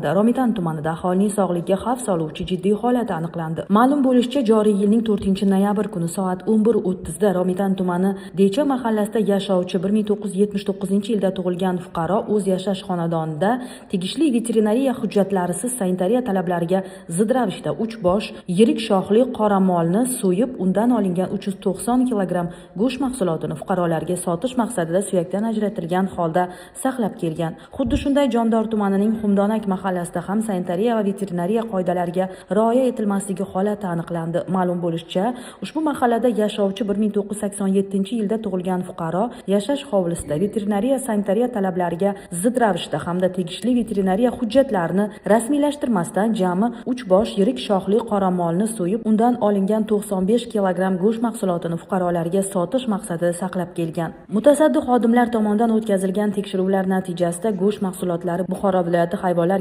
Romitan tumanida aholining sog'ligiga xavf soluvchi jiddiy holat aniqlandi. Ma'lum bo'lishicha, joriy yilning 4-noyabr kuni soat 11:30 da Romitan tumani Decha mahallasida yashovchi 1979-yilda tug'ilgan fuqaro o'z yashash xonadonida tegishli veterinariya hujjatlarisiz sanitariya talablariga zid ravishda 3 bosh yirik shoxli qoramolni so'yib, undan olingan 390 kilogramm go'sht mahsulotini fuqarolarga sotish maqsadida suyakdan ajratilgan holda saqlab kelgan. Xuddi shunday Jondor tumanining Xumdonak mahallasida ham sanitariya va veterinariya qoidalariga rioya etilmasligi holati aniqlandi. Ma'lum bo'lishicha, ushbu mahallada yashovchi 1987-yilda tug'ilgan fuqaro yashash hovlisida veterinariya sanitariya talablariga zid ravishda hamda tegishli veterinariya hujjatlarini rasmiylashtirmasdan jami 3 bosh yirik shoxli qoramolni so'yib, undan olingan 95 kilogramm go'sht mahsulotini fuqarolarga sotish maqsadida saqlab kelgan. Mutasaddi xodimlar tomonidan o'tkazilgan tekshiruvlar natijasida go'sht mahsulotlari Buxoro viloyati hayvonlar